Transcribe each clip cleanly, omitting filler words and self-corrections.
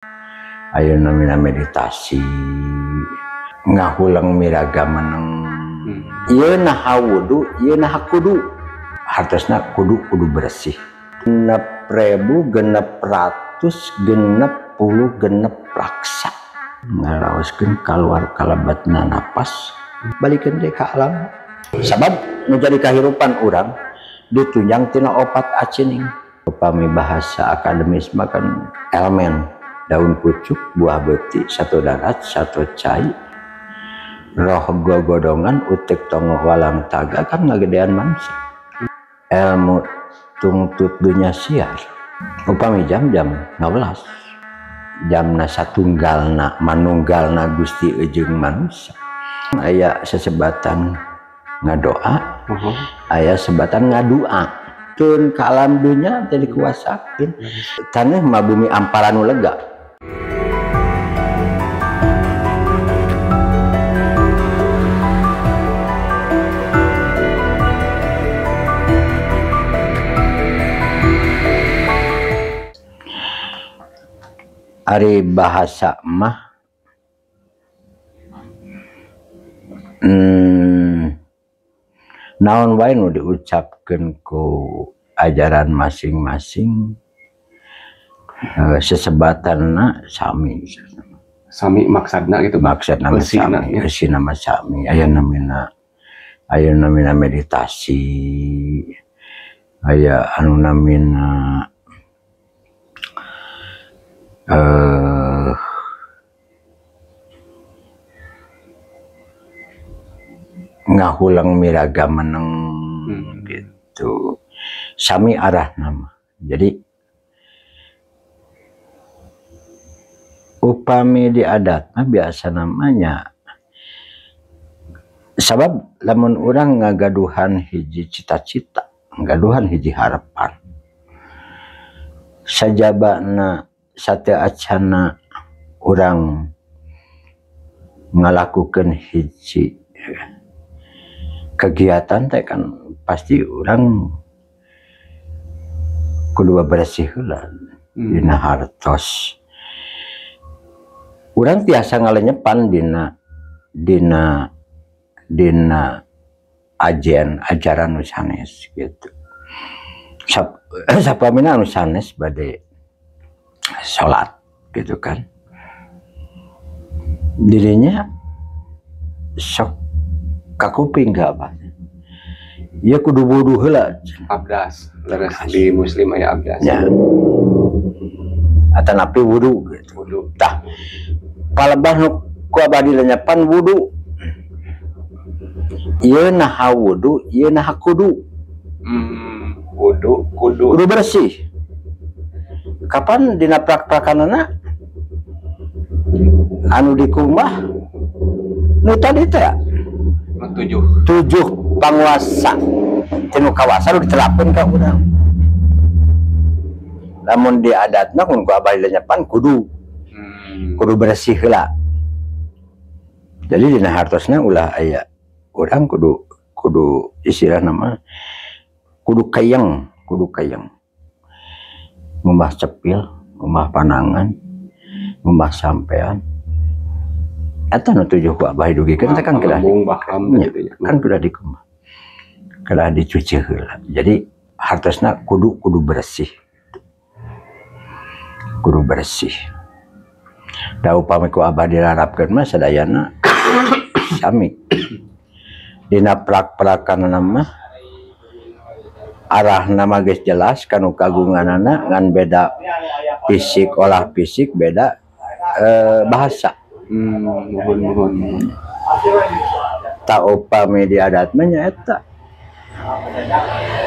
Aya namina meditasi ngahulang miraga meneng. Ieu naha wudu, ieu naha kudu. Hartosna kudu kudu bersih. 6.666 laksa. Ngaraoskeun kaluar kalebatna napas, balikeun deui ka alam. Sabab nu jadi kahirupan urang ditunjang tina opat acining. Upami bahasa akademis mah kan elemen, daun pucuk, buah beuti, satu darat, satu cai, roh gogodongan, utek tongo walang taga kan ngagedean manusia. Ilmu tungtut dunya siar. Upami jam-jam ngawelas. Jamna satunggalna manunggalna Gusti jeung manusia. Aya sesebatan ngadoa, aya sebatan ngadua. Tun ka alam dunya teh dikuasakeun. Taneuh mah bumi amparan nu lega. Ari bahasa mah naon wae nu diucapkeun ku ajaran masing-masing, sesebatanna sami. Sami maksudna gitu, maksudna sami, eusina mah sami. Aya namina meditasi, aya anu namina ngahulang miraga meneng gitu. Sami arah nama. Jadi upami di adat mah biasa namanya. Sabab lamun urang ngagaduhan hiji cita-cita, ngagaduhan hiji harapan, sajabana sate acana urang ngalakukeun hiji kegiatan teh kan pasti urang kudu bersih heula dina hartos. Urang tiasa ngalenyepan dina dina dina ajen ajaran nu sanes gitu. Sapamina anu sanes bade salat gitu kan. Dirinya sok kakuping gak apa. Ya kudu wudu heula. Abdas, leres di muslim aya abdas. Ya. Atanapi wudu gitu. Wudu. Tah. Palebah nu ku abadi lenyepan wudu. Ieu naha wudu, ieu naha kudu. Wudu, kudu. Kudu bersih. Kapan dina prak-prakanana anu dikumbah nu tadi teh tujuh panguasa tinu kawasa nu diterapkeun ka urang. Lamun di adatna kun ku abah lenyepan kudu kudu bersih heula. Jadi dina hartosna ulah aya urang kudu kudu istilahna mah kudu kayang, kudu kayang. Ngumbah cepil, ngumbah panangan, ngumbah sampean. Eta nu tujuh ku abah dugikeun teh kan kedah kan kudu dikumbah. Kedah dicuci heula. Jadi hartosna kudu kudu bersih. Kudu bersih. Da upami ku abah dilarapkeun mah sadayana sami. Dina prak-prakanana mah arah nama geus jelas kanu kagunganana ngan beda fisik, olah fisik beda bahasa. Nuhun. Tak upami di adat mah nya eta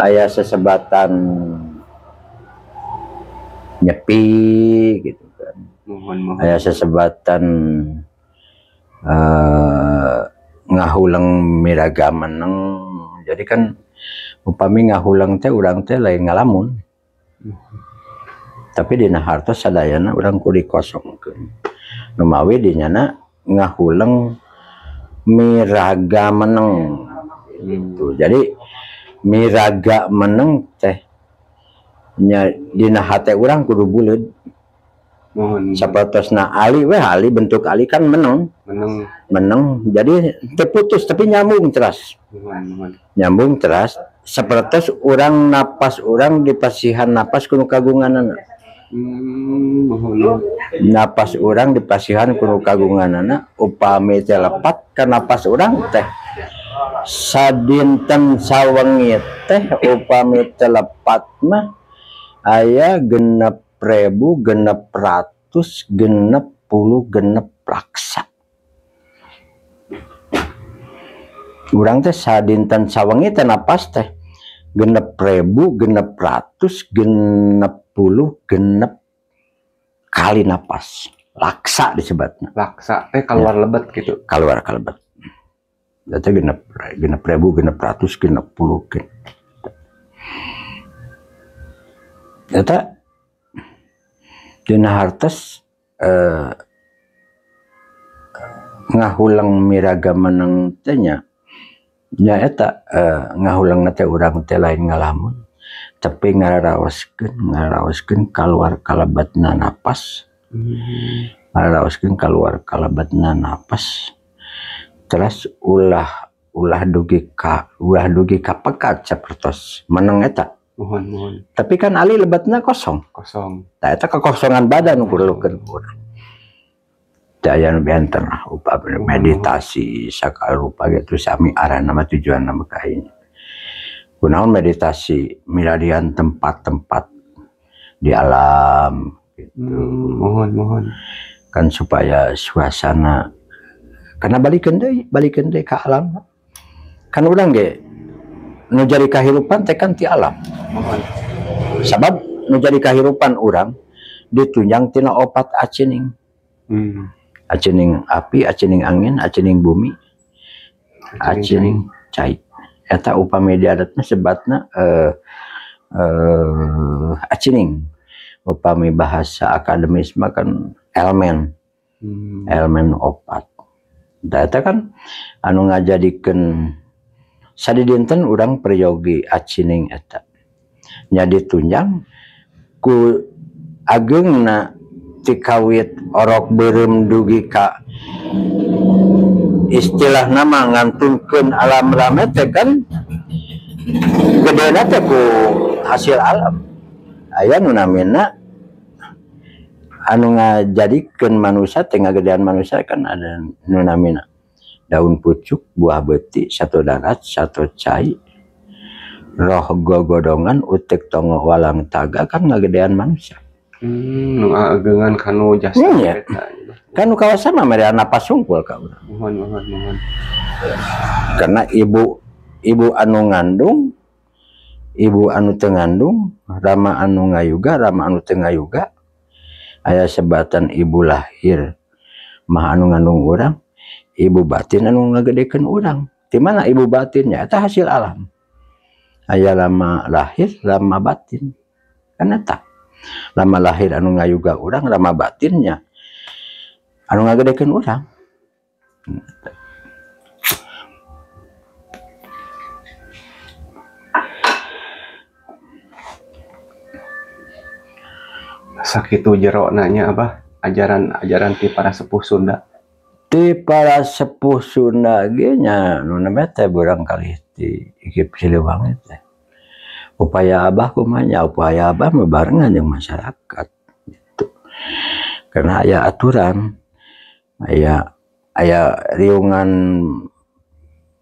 aya sesebatan nyepi gitu kan. Nuhun. Aya sesebatan ngahulang miraga meneng. Jadi kan upami ngahulang teh urang teh lain ngalamun. Tapi dina hartos sadayana urang kudu dikosongkeun. Numawi dinyana ngahulang miraga meneng gitu. Jadi miraga meneng teh nya dina hate urang kudu buleud. Mohon. Sapertosna ali we ali bentuk ali kan meneng. Meneng. Meneng jadi terputus tapi nyambung terus. Mohon. Nyambung terus sapertos urang napas urang dipasihan napas kudu kagunganana. Mohon. Napas urang dipasihan kudu kagunganana upami teh lepat ka napas urang teh sadinten sawengi teh upami teh lepat mah aya 6.666 laksa. Urang teh sadinten sawengi teh napas teh 6.666 kali napas. Laksa disebutna. Laksa teh keluar ya. Lebet gitu. Keluar kalebet. Eta 6.660. Eta dina hartos ngahulang miraga meneng teh nya eta ngahulang teh urang teh lain ngalamun tapi ngararaoskeun kaluar kalebatna napas. Ngararaoskeun kaluar kalebatna napas terus ulah dugi ka pekat sapertos meneng eta. Mohon. Tapi kan ali lebatna kosong. Kosong. Tah eta kekosongan badan perlukeun urang. Teu aya nu benten lah upami meditasi sakarupa gitu sami arahna mah tujuanna mah ka ieu. Kunaon meditasi milarian tempat-tempat di alam gitu. Mohon. Kan supaya suasana karena balikeun deui ka alam. Kan urang ge nu jadi kahirupan teh kan ti alam. Sabab nu jadi kahirupan urang ditunjang tina opat acining. Acining api, acining angin, acining bumi, acining cai. Eta upami diadatna sebatna acining. Upami bahasa akademis mah kan elemen. Elemen opat. Da eta kan anu ngajadikeun sadidinten urang peryogi acining eta. Nya ditunjang ku ageungna tikawit orok beureum dugi ka istilah nama ngantunkeun alam rame teh kan gedena teh ku hasil alam. Aya nu namina anu ngajadikeun manusia teh ngagedean manusia kan ada nu namina daun pucuk, buah beti, satu darat, satu cai, roh gogodongan, utik tongo walang taga kan ngagedean manusia. Nu ageungan kanu jasa eta. Kan nu kawasan mah mere napas sungkul ka urang. Mohon. Karena ibu anu ngandung, ibu anu teu ngandung, rama anu ngayuga, rama anu teu ngayuga, aya sebatan ibu lahir mah anu ngandung urang, ibu batin anu ngagedekeun urang. Di mana ibu batinnya? Eta hasil alam. Aya lama lahir, lama batin. Kan eta. Lama lahir anu ngayuga urang, lama batinnya anu ngagedekeun urang. Sakitu jero nanya apa? Ajaran-ajaran ti para sepuh Sunda. Ti para sepuh Sunda ge nya nu namanya teh barangkali ti Ikip Siliwangi teh. Upaya abah kumaha nya, upaya abah mah barengan jeung masyarakat gitu. Karena aya aturan, aya riungan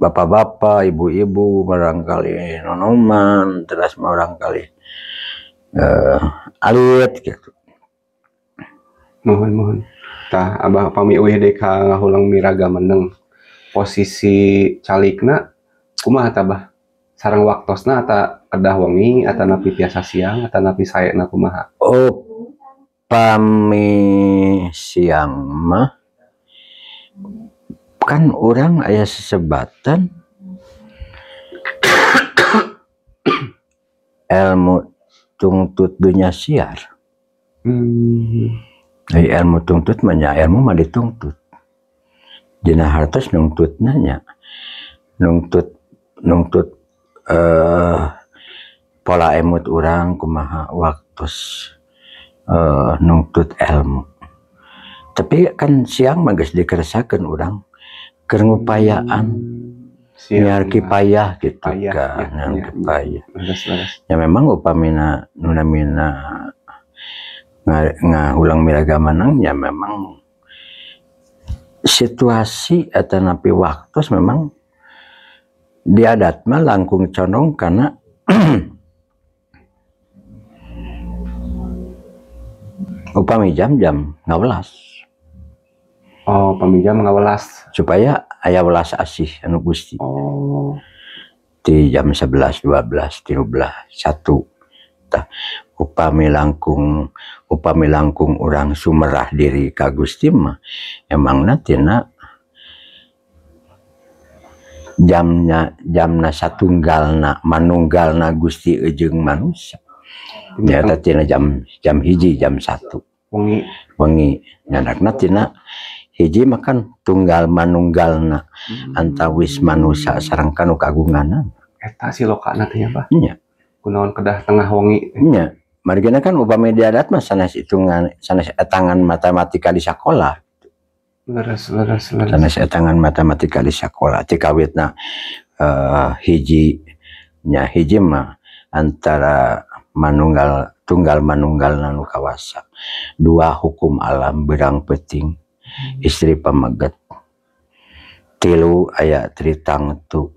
bapak-bapak, ibu-ibu barangkali nonoman, terus barangkali alit gitu. Mohon. Tah abah pami uih deui ka ngahulang miraga meneng. Posisi calikna kumaha tah bah? Sareng waktosna ata kedah wengi atau napi tiasa siang atau napi saena kumaha? Upami siang mah kan urang aya sesebatan ilmu tungtut dunya siar. Ilmu tungtut mah nya ilmu mah dituntut. Dina hartos nungtutna nya nungtut pola emut urang kumaha waktos Nungtut ilmu. Tapi kan siang mah geus dikeresakeun urang keur ngupayaan nyiar kipayah gitu kan, ya, kipayah. Ya memang upamina nu namina ngahulang miraga meneng ya memang situasi atau napi waktu memang di adat mah langkung condong karena upami jam-jam ngawelas. Oh, upami jam ngawelas. Supaya aya welas asih anu Gusti. Oh. Di jam 11, 12, 13, 1. Tah upami langkung urang sumerah diri ka Gusti mah emangna tina jamna satunggalna manunggalna Gusti jeung manusia. Nyata tina jam 1 jam 1 wengi wengi nyandakna tina hiji makan tunggal manunggalna antawis manusia sareng kanu kagunganna. Eta silokana teh nya Bah. Nya. Kunaon kedah tengah wengi. Nya. Margina kan upami di adat mah sanes hitungan sanes etangan matematika di sakola. Leres leres leres. Sanes etangan matematika di sakola ti kawitna hiji nya hiji mah antara manunggal tunggal manunggal nu kawasa. Dua hukum alam berang peting istri pameget. Tilu aya tritangtu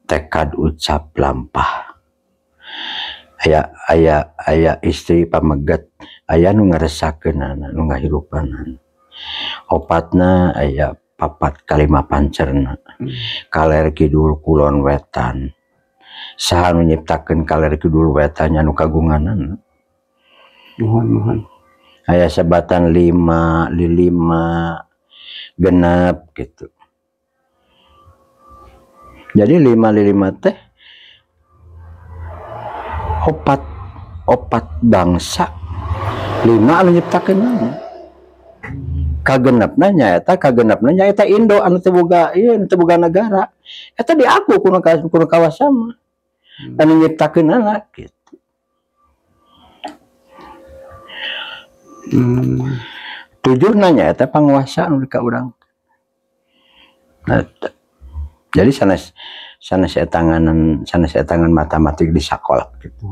tekad ucap lampah. Aya aya aya istri pameget aya nu ngaresakeunana nu ngahirupanana. Opatna aya papat kalima pancerna. Kaler kidul kulon wetan. Saha nu nyiptakeun kaler kidul wetan nya nu kagunganana. Nuhun nuhun. Aya sebatan 5 lima genep gitu. Jadi 5 lima teh opat bangsa 5 anu nyiptakeun. Kagenepna nyaeta Indo anu teu boga ieu anu teu boga negara. Eta diaku kuno kawasa mah. Anu nyiptakeunana gitu. Tujuhna nyaeta panguasa anu ka urang. Nah, jadi sanes etangan matematik di sakola gitu.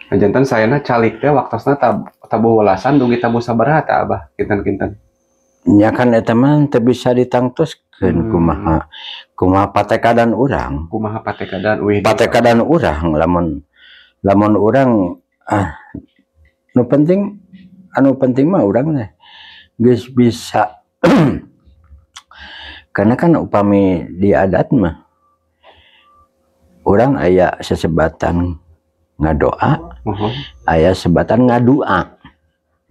Nah, jantan sayana calik teh waktosna tabuh welasan dugi tabuh sabaraha tah Abah kinten-kinten. Nya kan eta mah teu bisa ditangtoskeun kumaha kumaha patekadan urang. Kumaha patekadan uih. Patekadan urang lamun urang nu penting mah urang teh geus bisa. Karena kan upami di adat mah urang aya sesebatan ngadoa, aya sebatan ngadua.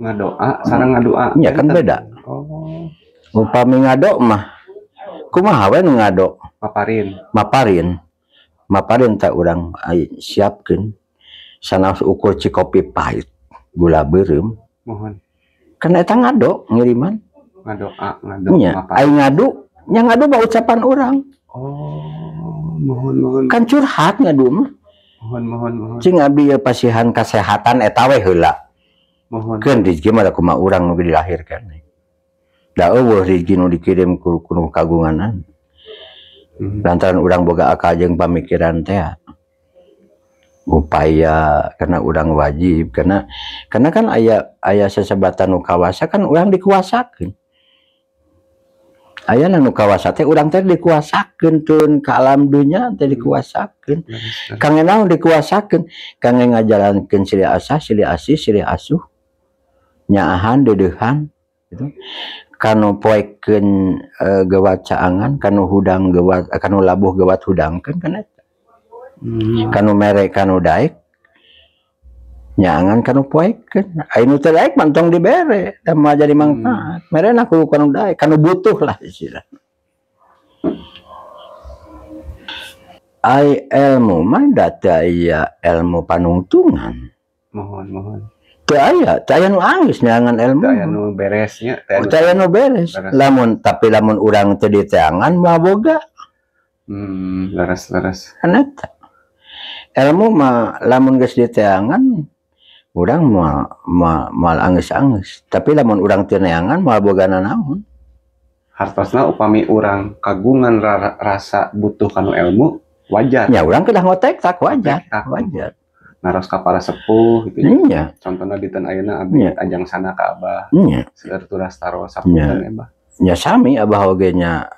Ngadoa sareng ngadua. Nya kan beda. Oh. Upami ngado mah kumaha we nu ngado? Maparin. Maparin. Maparin teh urang siapkeun sanaos ukur cikopi pahit, gula beureum. Mohon. Kan eta ngado ngiriman. Ngadoa, ngado. Nya, ai ngadu, nya ngadu mah ucapan urang. Oh, mohon mohon. Kan curhat ngadu mah. Mohon mohon mohon. Cing abdi ieu pasihan kasehatan eta we heula. Mohon. Keun rezeki mah da kumaha urang nu dilahirkeun. Da eueuh rezeki nu dikirim ku kagunganan. Lantaran urang boga akal jeung pamikiran teh. Upaya karena urang wajib karena kan aya sesebatan nu kawasa kan urang dikuasakeun. Aya nu kawasa teh urang teh dikuasakeun turun ka alam dunya teh dikuasakeun. Kangge naon dikuasakeun? Kangge ngajalankeun silih asah, silih asih, silih asuh. Nyaahan deudeuhan gitu. Kanu poekeun gewat caangan, kanu hudang gewat, kanu labuh gewat hudangkeun kan eta. Kanu mere kanu daek nyaangan kanu poekeun. Ai nu teu daek mah tong dibere, da mah jadi manfaat. Merena kudu kanu daek, kanu butuh lah istilah. Ai ilmu mah da teu aya ilmu panungtungan. Mohon mohon. Teu aya nu anggeus nyaangan ilmu. Teu aya nu beres nya, teu aya nu beres. Lamun tapi lamun urang teu diteangan mah boga. Leres leres. Kan eta. Ilmu mah lamun geus diteangan Urang moal anggeus-anggeus. Tapi lamun urang teu neangan moal boga nanaon. Hartosna upami urang kagungan rasa butuh kanu ilmu wajar. Ya urang kedah ngotek tak wajar, Ngotek. Wajar. Naros ka para sepuh gitu. Iya. Contohna dinten ayeuna abdi ajang sana ka Abah. Iya. Seueur turas taros sapunten Abah. Ya sami Abah oge nya,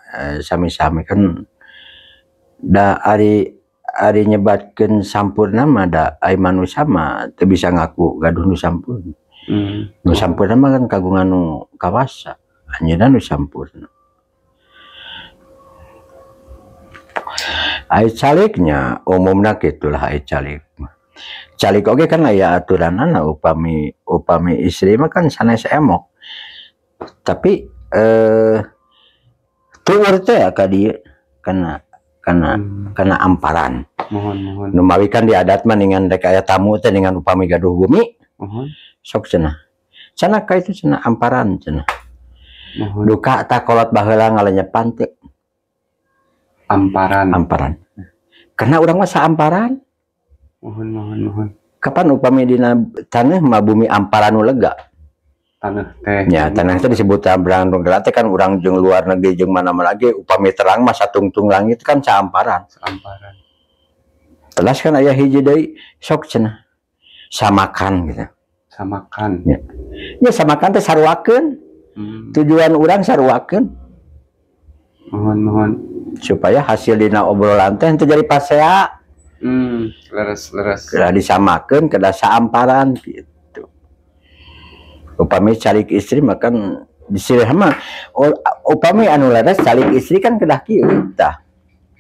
sami-sami kan da ari nyebatkeun sampurna mah da ai manusia mah teu bisa ngaku gaduh nu sampurna. Nu sampurna mah kan kagungan nu kawasa, anjeunna nu sampurna. Ai caliknya umumna kitulah ai calik mah. Calik oge kan aya aturanana upami istri mah kan sanes emok. Tapi tuur teh ka dieu kana amparan. Mohon, mohon. Nu mawi kan di adat mah ningan rek aya tamu teh ningan upami gaduh bumi. Mohon. Sok cenah. Cenah ka itu cenah amparan cenah. Mohon. Duka tak kolot baheula ngalenyepan teh. Amparan. Amparan. Karena urang mah saamparan. Mohon, mohon, mohon. Kapan upami dina taneuh mah bumi amparan nu lega. Taneuh teh. Ya, taneuh teh disebut amparan nu lega teh kan urang jeung luar negeri jeung mana-mana lagi upami terang mah satungtung langit kan saamparan. Saamparan. Telas kan aya hiji deui sok cenah. Samakan gitu. Samakan. Ya. Ya samakan teh saruakeun. Tujuan urang saruakeun. Mohon, mohon. Supaya hasil dina obrolan teh henteu jadi pasea. Leres, leres. Kedah disamakeun, kedah saamparan gitu. Upami calik istri mah kan disirah mah upami anu leres calik istri kan kedah kieu tah.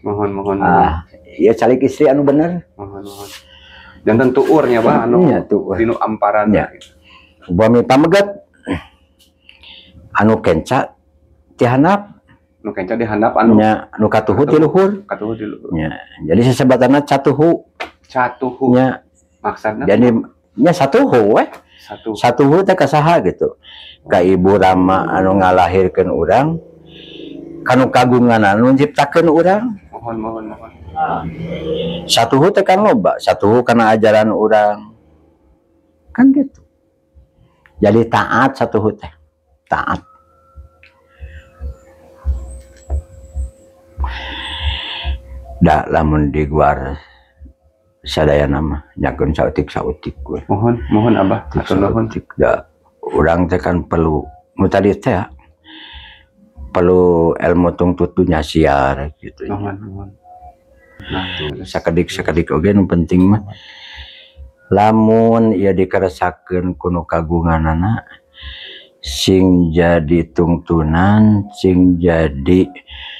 Mohon, mohon, Ah, ieu calik istri anu bener. Mohon, mohon. Janten tuurnya bah anu Iya, tuur. Dinu amparan. Ya. Upami pameget anu kenca ti handap. Nu kenca di handap anu nya, anu katuhu ti luhur. Katuhu ti luhur. Nya. Jadi sesebatanna catuhu. Catuhu. Nya. Maksudna? Jadi nya satuhu we. Satu. Satuhu teh ka saha gitu. Ka Ibu Rama anu ngalahirkeun urang, kanu kagungan anu nyiptakeun urang. Mohon, mohon, mohon. Satuhu teh kan loba, satuhu kana ajaran urang. Kan gitu. Jadi taat satuhu teh. Taat. Da lamun diguar sadayana mah nyakeun saeutik-saeutik we. Mohon, mohon Abah, atur nuhun. Saeutik da urang teh kan perlu nu tadi teh perlu ilmu tungtut dunya siar gitu. Mohon, mohon. Nah, sakedik-sakedik oge nu penting mah lamun ieu dikeresakeun ku nu kagunganana sing jadi tungtunan, sing jadi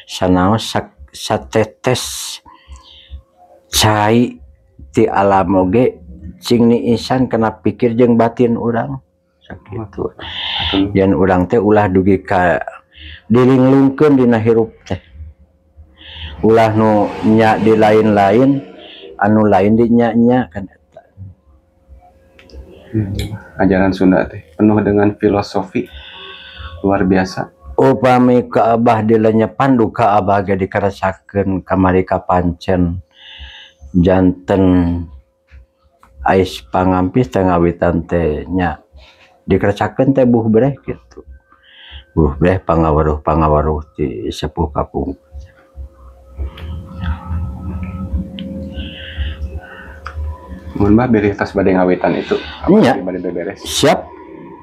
sanaos satetes cai ti alam oge sing niisan kana pikir jeung batin urang sakitu. Yen urang teh ulah dugi ka dilinglungkeun dina hirup teh. Ulah nu nya di lain-lain anu lain di nya-nya kan eta. Ajaran Sunda teh penuh dengan filosofi luar biasa. Upami ka Abah dilenyepan duka Abah ge dikeresakeun kamari ka pancen janten ais pangampis teh ngawitan teh nya dikeresakeun teh buh breh gitu. Buh breh pangawaruh-pangawaruh ti sepuh kapung. Mun bah bilih tos bade ngawitan itu. Iya. Bade beberes. Siap.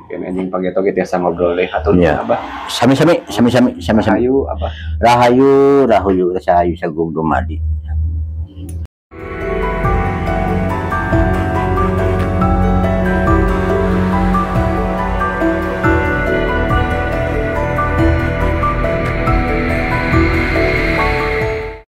Kene anjing pageto ge tiasa ngobrol deui hatur nuhun Abah. Sami-sami, sami-sami, sami-sami. Rahayu Abah. Rahayu, rahayu, rahayu sagung dumadi.